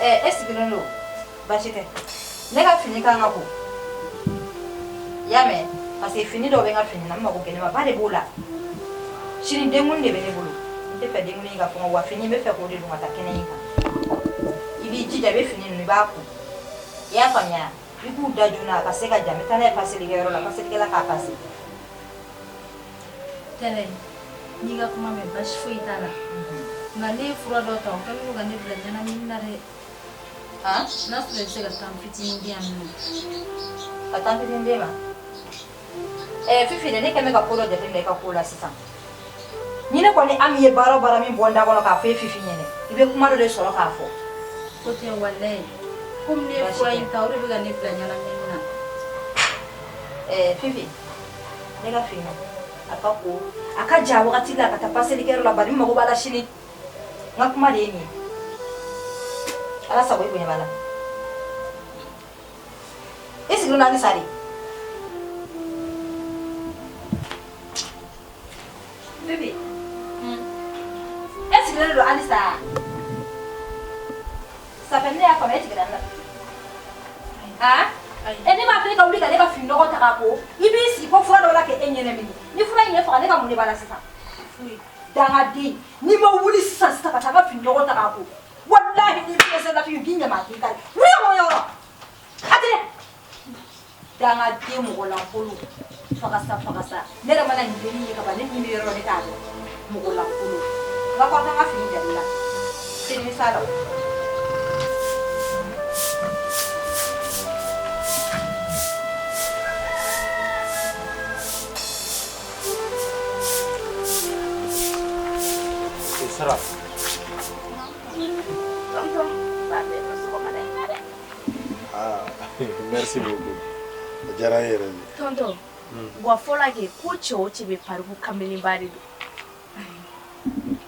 E sigilen don, baasi tɛ. Ne ka fini kan ka ko, i y'a mɛn? Parce que fini dɔ bɛ n ka fini na, n mago gɛlɛnmaba de b'o la. Sini denkundi de bɛ ne bolo, n tɛ fɛ denkundi in ka kɔngɔ wa fini n bɛ fɛ k'o de don ka taa kɛnɛ in kan. I b'i jija, i bɛ fini ninnu, i b'a ko, i y'a faamuya? I k'u da joona a ka se ka ja. N bɛ taa n'a ye paselikɛyɔrɔ la, paselikɛla k'a pase. Tɛnɛ, n'i ka kuma mɛn, basi foyi t'a la. Nka ne ye fura dɔ ta, o kɛlen don ka ne bila ɲɛnamini na dɛ. N'a sɔrɔ i bɛ se ka temps fitinin di yan nɔ. Ka temps fitinin d'e ma? Ɛɛ Fifi dɛ, ne kɛlen bɛ ka ko dɔ jateminɛ i ka ko la sisan. Ni ne kɔni Ami ye baara o baara min bɔ n da kɔnɔ k'a fɔ e Fifi ɲɛnɛ, i bɛ kuma dɔ de sɔrɔ k'a fɔ. O tɛ, walayi, komi ne ye fura in ta, o de bɛ ka ne bila ɲɛnamini na. Ɛɛ Fifi, ne ka fini a ka ko a ka ja wagati la ka taa paselikɛyɔrɔ la, bari n mago b'a la sini. N ka kuma de ye nin ye. Ala sago, i bonya b'a la. I sigilen don halisa de? Fifi, e sigilen don halisa? Ça fait ne y'a faamuya, e tigɛra n na. E ne m'a fɔ e ka wuli ka ne ka fini nɔgɔ ta k'a ko, i b'i sigi ko fura dɔ la k'e ɲɛnamini. Ni fura in ye faga, ne ka mun de b'a la sisan? Dangaden, n'i ma wuli sisan sisan ka taa n ka fini nɔgɔ ta k'a ko, walahi n'i pressé la, Fifi, k'i ɲama k'i kari. Wuli ka bɔ yɔrɔ a tɛ. Dangaden, mɔgɔ lankolon, fagasa fagasa. Ne yɛrɛ mana nin dennin ye ka ban, ne min bɛ yɔrɔ, ne t'a dɔn. Mɔgɔ lankolon. N ka kɔrɔta, n ka fini jali la sini sa la. Sara. Tonton, ba bɛ ka sɔgɔmada in na dɛ. Ah, merci beaucoup. A diyara n ye yɛrɛ de. Tonton, wa fɔla kɛ ko cɛ o cɛ bɛ pari ko kamelenba de don.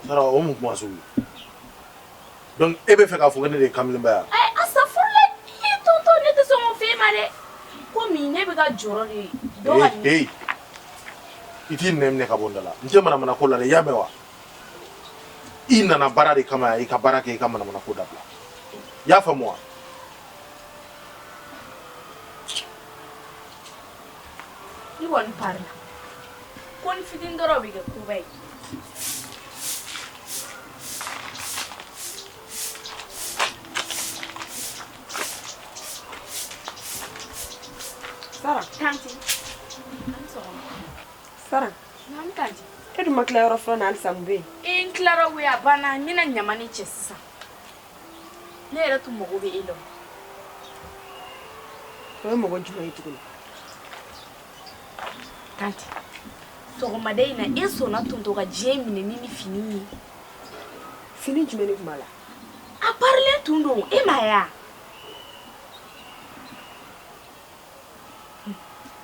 Sara, o mun kuma sugu ye? Donc e bɛ fɛ k'a fɔ ko ne de ye kamelenba ye wa? Ayi, asafurula, ee tonton, ne tɛ sɔn k'o f'e ma dɛ. Komi ne bɛ ka jɔrɔ de dɔ ka nin. Hey, i t'i nɛn minɛ ka bɔ n da la. N tɛ manamana ko la dɛ, i y'a mɛn wa? I nana baara de kama yan, i ka baara kɛ, i ka manamana ko dabila. I y'a faamu wa? I kɔni pari la. Ko ni fitinin dɔrɔn o bɛ kɛ koba ye. Sara. Tanti. An sɔgɔma. Sara. Naamu tanti. E dun ma tila yɔrɔ fɔlɔ na halisa, mun bɛ yen? Ee, n tilara koyi, a banna. N bɛna ɲaman de cɛ sisan. Ne yɛrɛ tun mago bɛ e la. O ye mɔgɔ jumɛn ye tuguni? Tanti, sɔgɔmada in na e sɔnna tonton ka diɲɛ minɛ ni fini ye. Fini jumɛn de tun b'a la? A parilen tun don, e m'a ye wa?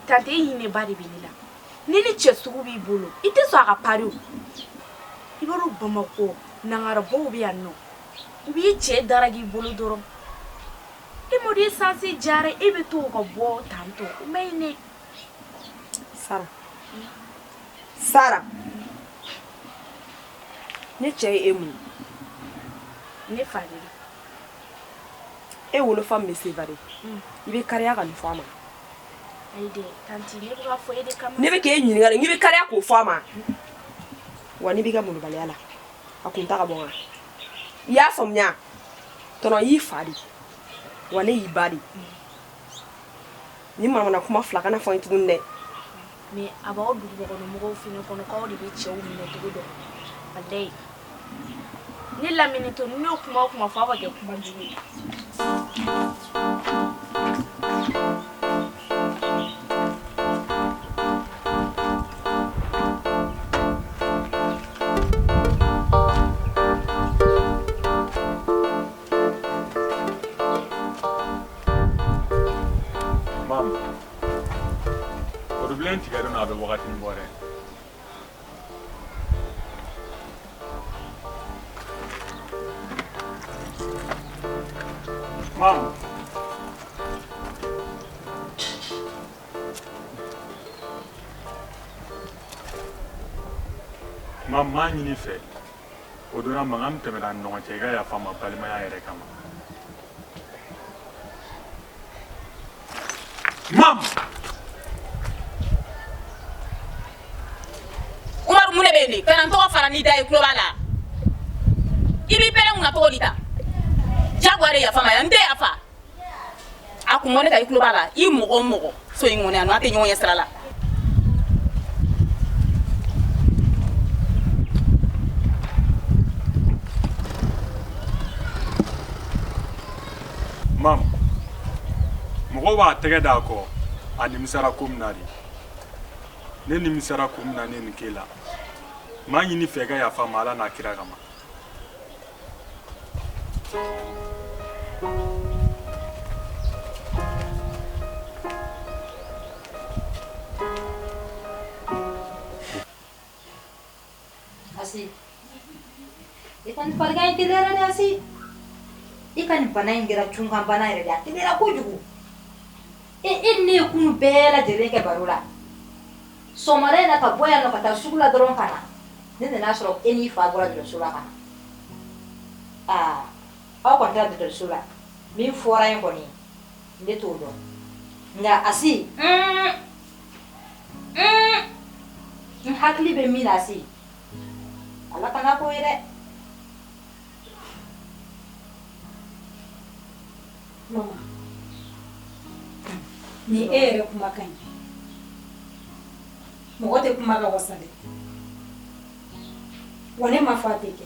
Tante, e hinɛba de bɛ ne la. Ni ni cɛ sugu b'i bolo, i tɛ sɔn a ka pari o. I b'a dɔn, Bamakɔ nangarabaw bɛ yan nɔ, u b'i cɛ daraki i bolo dɔrɔn. E mɔden sanse jara, e bɛ to ka bɔ tantɔ, o ma ɲi dɛ. Sara, Sara, ne cɛ ye e mun ye? Ne fa de don. E wolofa min bɛ Sevare, i bɛ kariya ka nin fɔ a ma? Ayi dɛ tanti, ne bɛ k'a fɔ e de kama. Ne bɛ k'e ɲininka de, n k'i bɛ kariya k'o fɔ a ma? Wa n'i b'i ka molobaliya la, a kun ta ka bɔ n kan. I y'a faamuya? Tɔnɔ y'i fa de, wa ne y'i ba de. Ni manamana kuma fila kana fɔ n ye tuguni dɛ. Mais a b'aw dugubakɔnɔmɔgɔw fana kɔnɔ k'aw de bɛ cɛw minɛ cogo dɔn. Walayi, ne lamini to, ni ne y'o kuma o kuma fɔ, aw b'a kɛ kuma jugu ye. Mamu, orobilen tigɛlen don, a bɛ wagati bɔ dɛ. Mamu. Mamu, m'a ɲini fɛ. O donna mankan min tɛmɛna an ni ɲɔgɔn cɛ, i ka yafa n ma balimaya yɛrɛ kama. Mam! Umaru mun de bɛ yen de kana n tɔgɔ fara n'i da ye tulo b'a la i b'i pɛrɛn kunna cogo di tan jagoya de yafa ma yan n tɛ yafa a kun bɔ ne kan i tulo b'a la i mɔgɔ o mɔgɔ so in kɔnɔ yan nɔ an tɛ ɲɔgɔn ɲɛ sira la. Mam, mɔgɔw b'a tɛgɛ d'a kɔ a nimisara ko min na de ne nimisara ko min na ne nin k'e la n b'a ɲini fɛ i ka yafa n ma ala n'a kira kama Asi i ka nin farigan in teliyara dɛ Asi i ka nin bana in kɛra cunkan bana yɛrɛ de a teliyara kojugu e e ne ye kunu bɛɛ lajɛlen kɛ baro la sɔgɔmada in na ka bɔ yan nɔ ka taa sugu la dɔrɔn ka na ne nana sɔrɔ e n'i fa bɔra dɔgɔtɔrɔso la ka na aa aw kɔni taara dɔgɔtɔrɔso la min fɔra yen kɔni ne t'o dɔn nka Asi n hakili bɛ min na Asi ala kana k'o ye dɛ Mama ni e yɛrɛ kumakan ye mɔgɔ tɛ kuma ka wasa dɛ wa ne ma fɔ a tɛ kɛ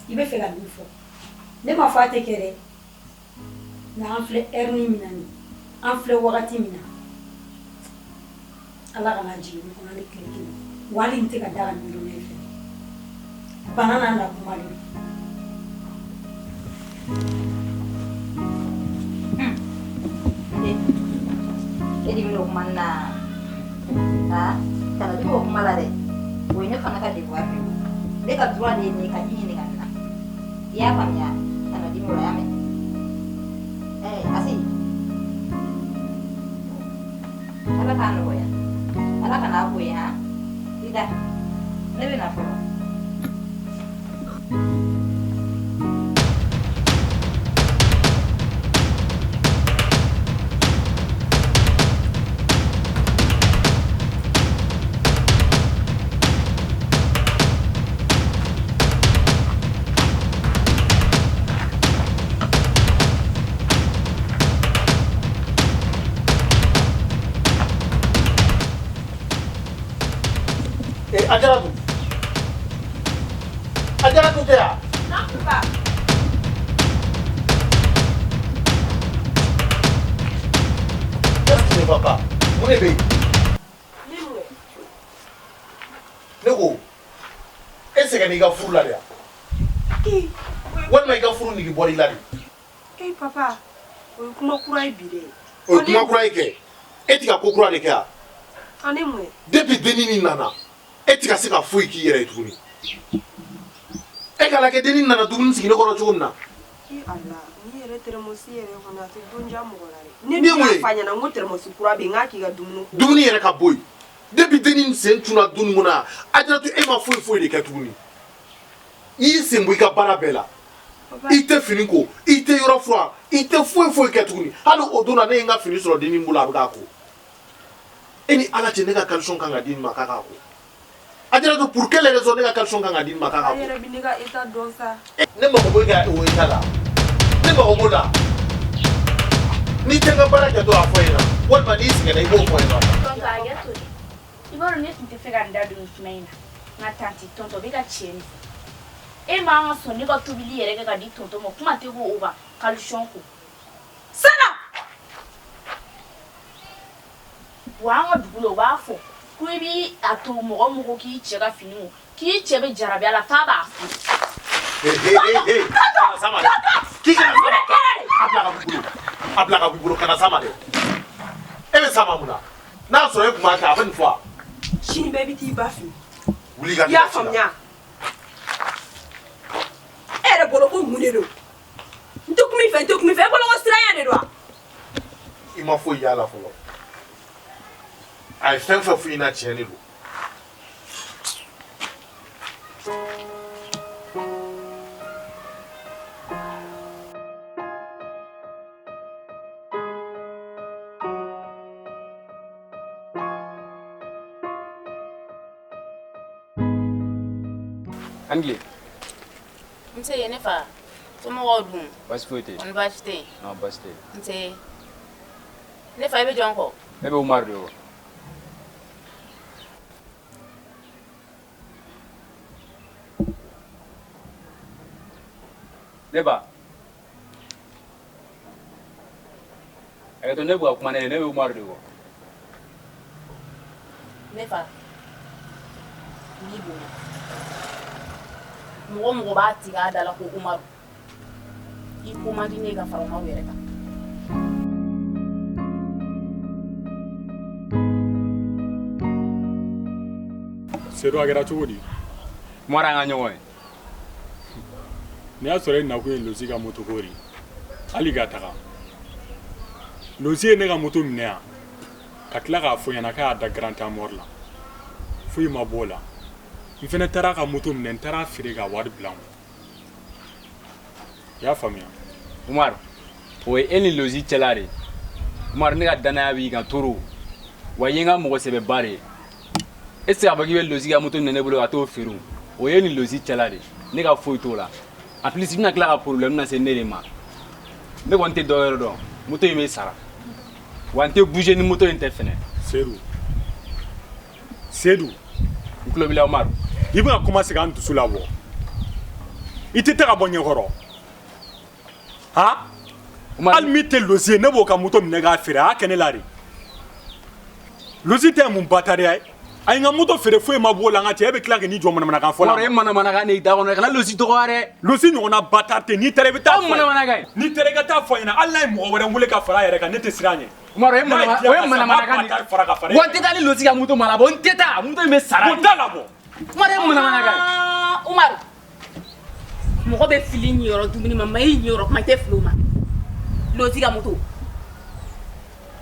i bɛ fɛ ka min fɔ ne ma fɔ a tɛ kɛ dɛ nka an filɛ heure min na nin an filɛ wagati min na ala kana jigin ne kɔnɔ ni tile kelen wa hali n tɛ ka da ka miiri ne fɛ bana n'a na kuma de don. E dimina o kuma na aa kana dimi o kuma la dɛ o ye ne fana ka devoir de ye ne ka droit de ye nin ye ka i ɲininka nin na i y'a faamuya kana dimi o la y'a mɛn ɛɛ Asi ala k'a nɔgɔya ala kana a ko ye han i da ne bɛ na fɔlɔ. Ajaratu Ajaratu tɛ yan. Qu'est-ce qui ne va pas? Mun de bɛ yen? Ne ko e sɛgɛnna i ka furu la de wa? Walima i ka furu nege bɔra i la de? Ee papa o ye kuma kura ye bi dɛ. O ye kuma kura ye kɛ e tɛ ka ko kura de kɛ wa? An ne mun ye? Depuis dennin nin nana e tɛ ka se ka foyi k'i yɛrɛ ye tuguni. E k'a lajɛ dennin nana dumuni sigi ne kɔrɔ cogo min na. Ee ala n'i yɛrɛ tɛrɛmɔsi yɛrɛ kɔni a tɛ don diya mɔgɔ la dɛ. Ne dun y'a f'a ɲɛna n ko tɛrɛmɔsi kura bɛ yen n k'a k'i ka dumuni ko. Dumuni yɛrɛ ka bɔ yen. Depuis dennin sen cunna du nin kɔnɔ yan Ajaratu e ma foyi foyi de kɛ tuguni. I y'i sen bɔ i ka baara bɛɛ la. I tɛ fini ko, i tɛ yɔrɔ furan, i tɛ foyi foyi kɛ tuguni. Hali o don na ne ye n ka fini sɔrɔ dennin bolo a bɛ k'a ko. E ni Ala cɛ ne ka caleçon kan ka di nin ma k'a k'a ko. Ajaratu pour quelle raison ne ka caleçon kan ka di nin ma k'a k'a ko? E yɛrɛ bɛ ne ka état dɔn sa. Ne mago b'e ka o état la. Ne mago b'o la. N'i tɛ n ka baara kɛ dɔrɔn a fɔ n ɲɛna walima n'i sɛgɛnna i b'o fɔ n ɲɛna. Tonton hakɛ to dɛ. I b'a dɔn ne tun tɛ fɛ ka n da don nin kuma in na nka tantie tonton bɛ ka tiɲɛ de fɔ. E man ka sɔn ne ka tobili yɛrɛ kɛ ka di tonton ma kuma tɛ ko o ka caleçon ko. Sala! Wa an ka dugu la u b'a fɔ ko i b'i a to mɔgɔ mɔgɔ k'i cɛ ka fini ko k'i cɛ bɛ jarabi a la f'a b'a furu. Kana s'a ma dɛ. K'i kana s'a ma. A bila ka b'i bolo. A bila ka b'i bolo kana s'a ma dɛ. E bɛ s'a ma mun na? N'a y'a sɔrɔ e tun b'a kɛ a bɛ nin fɔ wa? Sini bɛɛ bɛ t'i ba fɛ yen. Wuli ka I y'a faamuya? E yɛrɛ bolo ko mun de don? N tɛ kuma i fɛ n tɛ kuma i fɛ e bolo ko siranya de don wa? I ma foyi y'a la fɔlɔ. A ye fɛn fɛn f'i ɲɛna tiɲɛ de don. An tile. Nse ne fa, somɔgɔw dun? Baasi foyi tɛ yen. Kɔni baasi tɛ yen? Non, baasi tɛ yen. Nse, ne fa, i bɛ jɔn kɔ? Ne bɛ Umaru de kɔ. Ne ba. Hakɛto, ne bɛ ka kuma ne ye, ne bɛ Umaru de kɔ. Ne fa, n b'i bonya. Mɔgɔ mɔgɔ b'a tigɛ a da la ko Umaru, i ko man di ne ye ka fara Umaru yɛrɛ kan. Sedu, a kɛra cogo di? Umaru, an ka ɲɔgɔn ye. N'i y'a sɔrɔ e nakun ye Losi ka moto ko de ye, hali ka taga. Losi ye ne ka moto minɛ yan ka tila k'a fɔ n ɲɛna k'a y'a da grand mort la, foyi ma bɔ o la. N fɛnɛ taara a ka moto minɛ, n taara a feere ka wari bila n kun. I y'a faamuya? Umaru, o ye e ni Losi cɛla de ye. Umaru, ne ka danaya b'i kan toro, wa i ye n ka mɔgɔ sɛbɛba de ye. E tɛ se k'a fɔ k'i bɛ Losi ka moto minɛ ne bolo ka t'o feere o. O ye e ni Losi cɛla de ye, ne ka foyi t'o la. En plus, i bɛna tila ka problème lase ne de ma. Ne kɔni tɛ dɔ wɛrɛ dɔn, moto in bɛ sara, wa n tɛ bouger ni moto in tɛ fɛnɛ. Sedu, Sedu. N tulo b'i la, Umaru. I bɛna commencer k'an dusu labɔ. I tɛ taa ka bɔ ɲɛkɔrɔ han? Hali min tɛ Losi ye, ne b'o ka moto minɛ k'a feere, a y'a kɛ ne la de. Losi tɛ mun batariya ye? A ye n ka moto feere, foyi ma bɔ o la. N ka cɛ, e bɛ tila k'i jɔ manamanakan fɔ la. Umaru, e manamanakan de y'i da kɔnɔ, kana Losi dɔgɔya dɛ. Losi ɲɔgɔnna batari tɛ. N'i taara, i bɛ taa fɔ. Manamanakan ye. N'i taara, i ka taa fɔ a ɲɛna, hali n'a ye mɔgɔ wɛrɛ wele ka fara a yɛrɛ kan, ne tɛ siran a ɲɛ. Umaru, o ye manamanakan de ye. Wa n tɛ taa ni Losi ka moto ma labɔ, n tɛ taa, moto in bɛ sara. O t'a labɔ. Umaru, e manamanakan ye. Umaru, mɔgɔ bɛ fili ɲiyɔrɔ dumuni ma, ma i ɲiyɔrɔ kuma, i tɛ fili o ma. Losi ka moto,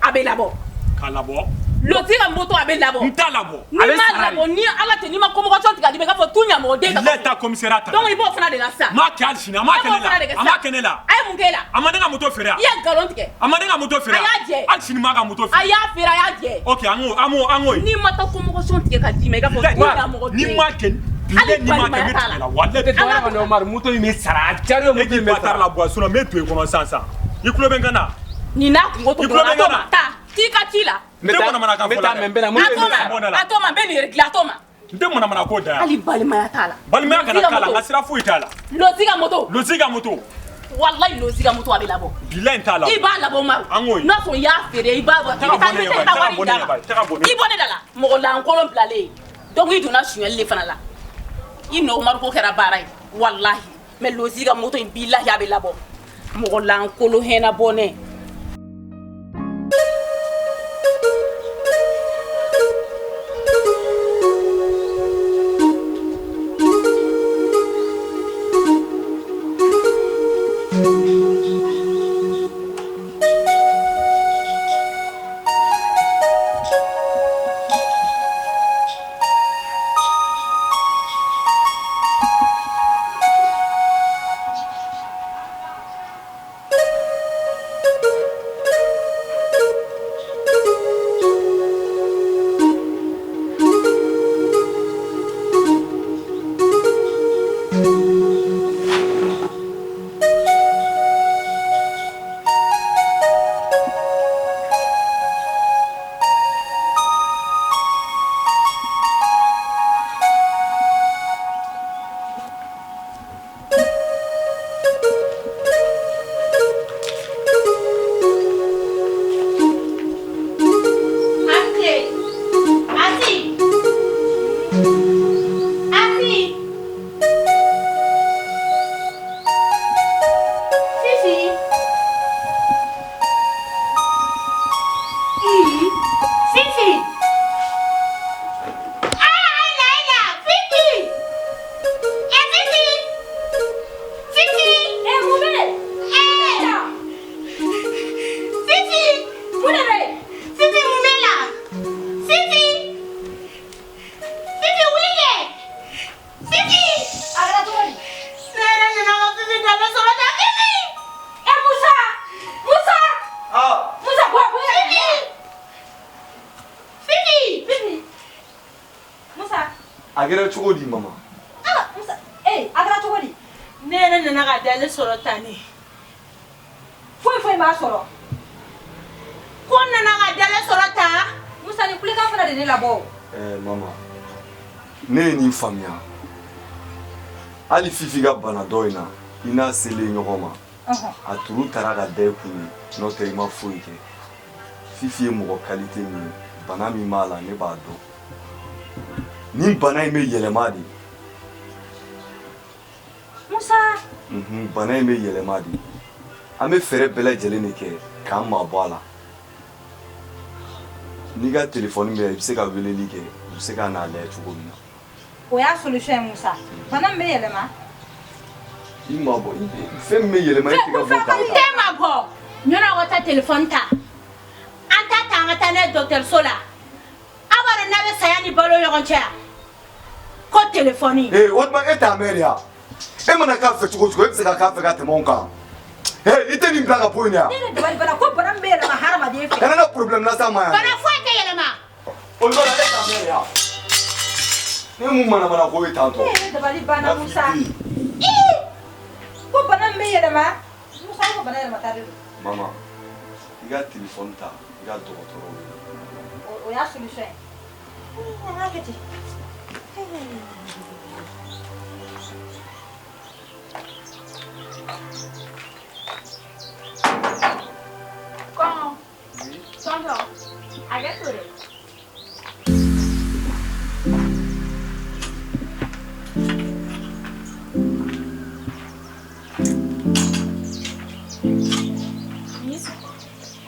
a bɛ labɔ. K'a labɔ. Losi ka moto, a bɛ labɔ. N t'a labɔ. N'i m'a labɔ, ni Ala tɛ, n'i ma communication tigɛ, a bɛ k'a fɔ tu ɲamɔgɔden ka. Bilayi, taa commissariat ta. Donc i b'o fana de la sisan. N m'a kɛ hali sini, a m'a kɛ ne la. A m'a kɛ ne la. A ye mun k'e la? A ma ne ka moto feere yan. I ye nkalon tigɛ. A ma ne ka moto feere yan. A y'a jɛ. Hali sini n m'a ka moto feere. A y'a feere, a y'a jɛ. Ok, an k'o, an k'o, an k'o ye. N'i ma taa communication tigɛ ka d'i ma, i k'a fɔ tu ɲamɔgɔden. N'i m'a kɛ, bilayi, n'i m'a kɛ, n bɛ tigɛ la. Walayi. Tɛ dɔwɛrɛ kɔni, Umaru, moto in bɛ sara, a diyara o, moto in bɛ sara. E k'i batari labɔ, sinon n bɛ don i kɔnɔ sisan sisan. I tulo bɛ n kan na. Nin n'a kungo to dɔrɔn, a t'o ma. Taa, t'i ka ci la. N tɛ manamanakan fɔ la dɛ. N bɛ taa, mais n bɛ na, moto in bɛ sara. A t'o ma, n bɛ nin régler, a t'o ma. N tɛ manamana ko da yan. Hali balimaya t'a la. Balimaya kana k'a la, n ka sira foyi t'a la. Losi ka moto. Losi ka moto. Walayi, Losi ka moto, a bɛ labɔ. Bilayi, n t'a labɔ. I b'a labɔ, Umaru. An k'o ye. N'a sɔrɔ i y'a feere, i b'a bɔ. I bɛ taa, i bɛ taa wari in d'a ma. I bɔ ne da la. Mɔgɔ lankolon bilalen. Donc i donna sonyɛli de fana la. I nɔ Umaru ko kɛra baara ye. Walahi. Mais Losi ka moto in, bilahi, a bɛ labɔ. Mɔgɔ lankolon hɛnɛ bɔnɛ. A kɛra cogo di, mama? Ah, Musa, yɛrɛ nana ka dalen sɔrɔ tan ne. Foyi foyi m'a sɔrɔ. Ko n nana ka dalen sɔrɔ tan. Musa ni kulekan fana de ne labɔ. Ɛɛ mama, ne ye nin faamuya. Hali Fifi ka bana dɔ in na, i n'a selen ɲɔgɔn ma. A turu taara ka da i kun de, n'o tɛ i ma foyi kɛ. Fifi ye mɔgɔ qualité min ye, bana min b'a la ne b'a dɔn. Nin bana in bɛ yɛlɛma de. Musa. Bana in bɛ yɛlɛma de. An bɛ fɛɛrɛ bɛɛ lajɛlen de kɛ k'an mabɔ a la. N'i ka telefɔni bɛ yan, i bɛ se ka weleli kɛ, u bɛ se ka n'a lajɛ cogo min na. O y'a solution ye Musa. Bana min bɛ yɛlɛma. I mabɔ, fɛn min bɛ yɛlɛma e tɛ ka bɔ k'a N tɛ mabɔ. Ɲɔnɔ ka taa telefɔni ta. An t'a ta an ka taa n'a ye dɔgɔtɔrɔso la. Aw b'a dɔn n'a bɛ saya ni balo ɲɔgɔn cɛ yan. Ko telefɔni. Ee o tuma e t'a mɛn de wa? E mana k'a fɛ cogo o cogo e bɛ se ka k'a fɛ ka tɛmɛ anw kan. Ee i tɛ nin bila ka bɔ yen de wa? Ne yɛrɛ dabali banna ko bana min bɛ yɛlɛma hadamaden fɛ. Kana na problème las'a ma yan. Bana foyi tɛ yɛlɛma. O yɔrɔ la e t'a mɛn de wa? Ne mun manamana ko ye tan tɔ. Ne yɛrɛ dabali banna Musa. Ii ko bana min bɛ yɛlɛma. Musa ko bana yɛlɛmata de don. Mama, i ka telefɔni ta, i ka dɔgɔtɔrɔ wele. O y'a solution ye. An k'a kɛ ten. Kɔngɔ. Tonton, hakɛ to dɛ.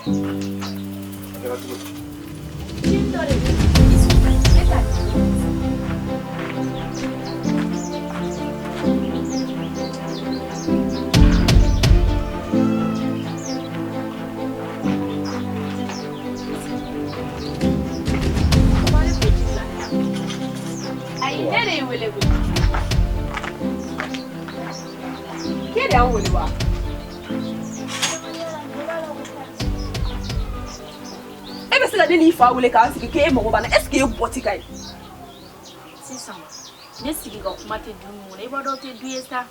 A kɛra cogo di? Cin dɔ de bɛ ne ta. Ayi, ne de y'i wele koyi. K'e de y'an wele wa? E bɛ se ka ne n'i fa wele k'an sigi k'e mago b'an na, est ce que e bɔti ka ɲi? Sisan ne sigi ka kuma tɛ du min kɔnɔ, i b'a dɔn o tɛ du ye sa.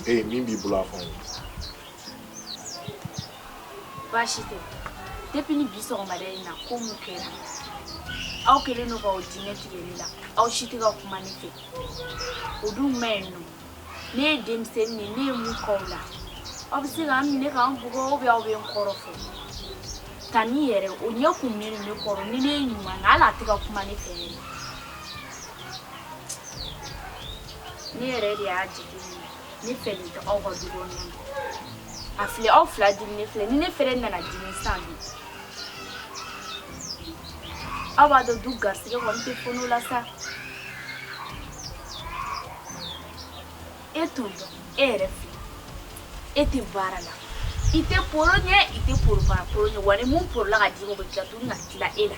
Ee min b'i bolo a fɔ n ye. Baasi tɛ. Depuis ni bi sɔgɔmada in na ko mun kɛra, aw kɛlen don k'aw diinɛ tigɛ ne la, aw si tɛ ka kuma ne fɛ. O dun ma ɲi nɔ. Ne ye denmisɛnnin de ye, ne ye mun k'aw la? Aw bɛ se k'an minɛ k'an bugɔ ou bien aw bɛ n kɔrɔfɔ. Tani yɛrɛ o ɲɛ kumunen don ne kɔrɔ, ni ne ye ɲuman kɛ hali a tɛ ka kuma ne fɛ yɛrɛ. Ne yɛrɛ de y'a jateminɛ, ne fɛlen tɛ aw ka du kɔnɔna na. A filɛ aw fila diminen filɛ, ni ne fɛnɛ nana dimi sisan bi. Aw b'a dɔn du garisɛgɛ kɔni tɛ fono la sa. E tonton, e yɛrɛ filɛ, e tɛ baara la, i tɛ poro ɲɛ, i tɛ poro fana poro ɲɛ, wa ni mun porola ka d'i ma o bɛ tila tuguni ka tila e la.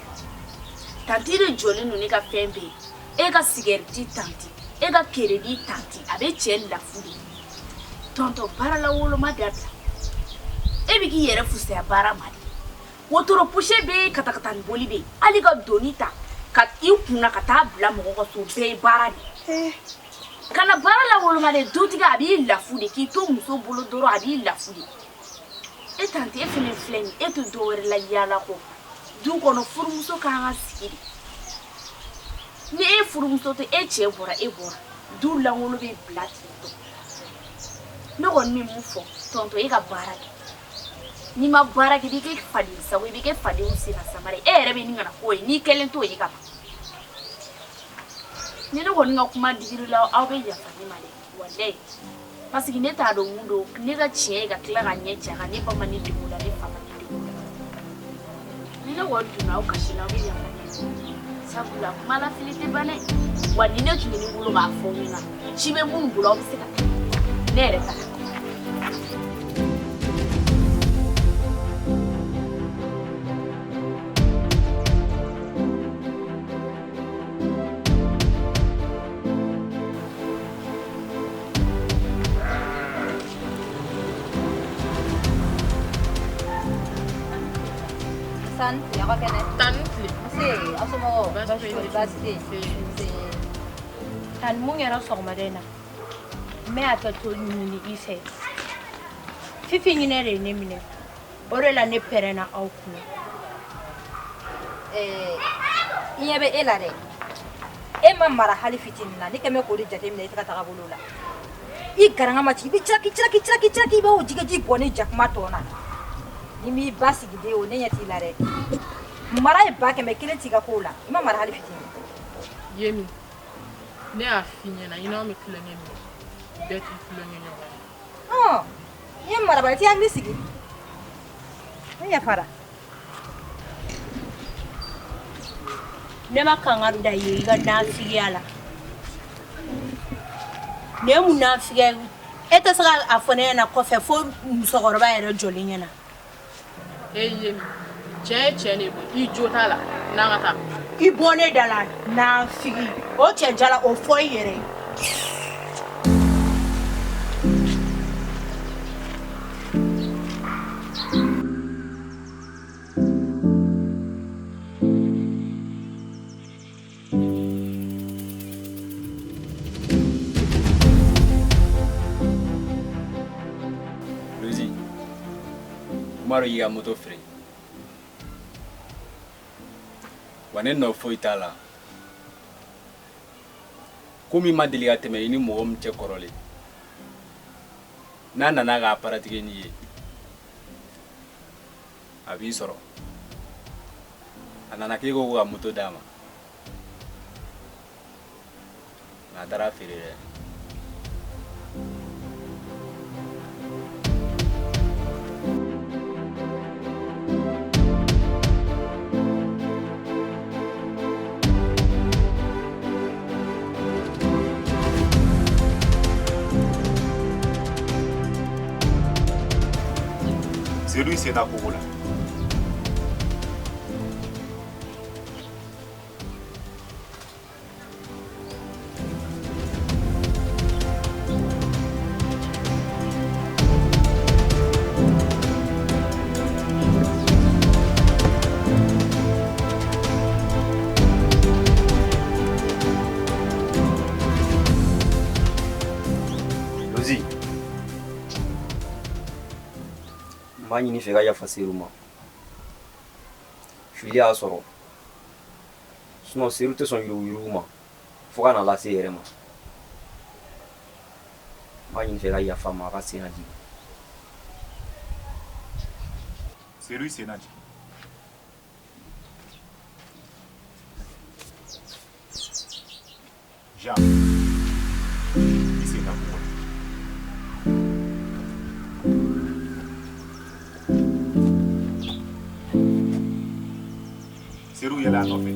Tanti de jɔlen don ne ka fɛn bɛɛ ye. E ka sigɛriti tanti, e ka keredi tanti, a bɛ cɛ lafu de. Tonton, baara la woloma dabila. E bɛ k'i yɛrɛ fusaya baara ma de. Wotoro puse bɛ yen, katakata ni boli bɛ yen. Hali ka doni ta ka i kunna ka taa bila mɔgɔ ka so, o bɛɛ ye baara de ye. Kana baara la woloma dɛ, dutigi a b'i lafu de, k'i to muso bolo dɔrɔn a b'i lafu de. E tante, e fɛnɛ filɛ nin ye, e tɛ dɔ wɛrɛ la yaala kɔ. Du kɔnɔ furumuso kan ka sigi de. Ni e furumuso tɛ, e cɛ bɔra, e bɔra, du lankolon bɛ bila ten tɔ. Ne kɔni bɛ mun fɔ tonton, e ka baara kɛ. N'i ma baara kɛ, i bɛ kɛ faden sago, i bɛ kɛ fadenw senna samara ye. E yɛrɛ bɛ nin kana k'o ye, n'i kɛlen t'o ye ka ban. Ni ne kɔni ka kuma digir'i la, aw bɛ yafa ne ma dɛ, walayi. Parce que ne t'a dɔn mun don, ne ka tiɲɛ ye ka tila ka ɲɛ cɛ a kan, ne ba ma ne dege o la, ne fa ma ne dege o la. Ni ne kɔni donna aw kasi la, aw bɛ yafa ne ma. Sabula kuma la fili tɛ ban dɛ. Wa ni ne tun bɛ ne bolo k'a fɔ aw ɲɛna, ci bɛ minnu bolo, aw bɛ se ka taa. Ne yɛrɛ taara. San, aw ka kɛnɛ. Tan ni tile. Nse, aw somɔgɔw? Baasi foyi, baasi tɛ yen. Nse. Tani, mun kɛra sɔgɔmada in na? N bɛ hakɛto ɲini i fɛ. Fifi ɲinɛ de ye ne minɛ. O de la ne pɛrɛnna aw kunna. Ɛɛ, i ɲɛ bɛ e la dɛ. E ma mara hali fitinin na, ne kɛn bɛ k'o de jateminɛ i ka tagabolo la. I garanga ma ci, i bɛ ciraki ciraki ciraki ciraki, i b'o jigiji bɔ ni jakuma tɔ na. Ni m'i ba sigi den o, ne ɲɛ t'i la dɛ. Mara ye 100 kelen t'i ka kow la, i ma mara hali fitinin. Yemi, ne y'a f'i ɲɛna i n'anw bɛ tulonkɛ min bɛɛ t'i tulonkɛ ɲɔgɔn ye. Ɔn, i ye marabali, i t'i hakili sigi. Ne yafara. Ne ma kangari da i ye i ka nafigiya la. Nin ye mun nafigiya ye? E tɛ se ka a fɔ ne ɲɛna kɔfɛ fo musokɔrɔba yɛrɛ jɔlen ɲɛna. E Yemi, cɛ ye cɛ de koyi, i jo t'a la, n'an ka taa. I bɔ ne da la nafigi, o cɛ jala o fɔ i yɛrɛ ye. Lozi, Umaru y'i ka moto feere. Wa ne nɔ foyi t'a la. Ko min ma deli ka tɛmɛ i ni mɔgɔ min cɛ kɔrɔlen. N'a nana k'a pratiquer n'i ye, a b'i sɔrɔ. A nana k'e ko ka moto d'a ma. Nka a taara feere dɛ. Sedu sen da kogo la. Lozi, n b'a ɲini fɛ ka yafa Seru ma. Fili y'a sɔrɔ. Sinon Seru tɛ sɔn yuruguyurugu ma fo ka na lase yɛrɛ ma. N b'a ɲini fɛ ka yafa ma a ka sen jigin. Seru i sen jigin. Jean, i sen da kogo la. Seru yɛlɛ a nɔfɛ.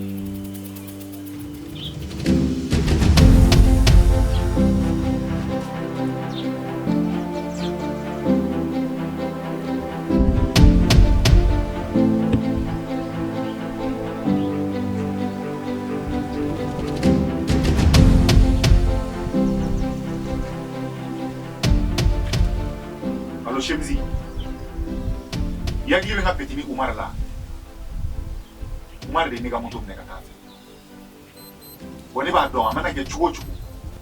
Allo Chemzi, i hakili bɛ n ka petini Umar la? Umar de ye ne ka moto minɛ ka taa fɛ. Bon ne b'a dɔn a mana kɛ cogo o cogo,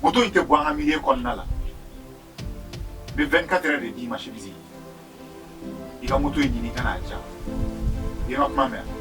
moto in tɛ bɔ an ka milieu kɔnɔna la. N bɛ 24 heures de d'i ma Chemzi. I ka moto in ɲini ka n'a diyan. I ye n ka kuma mɛn?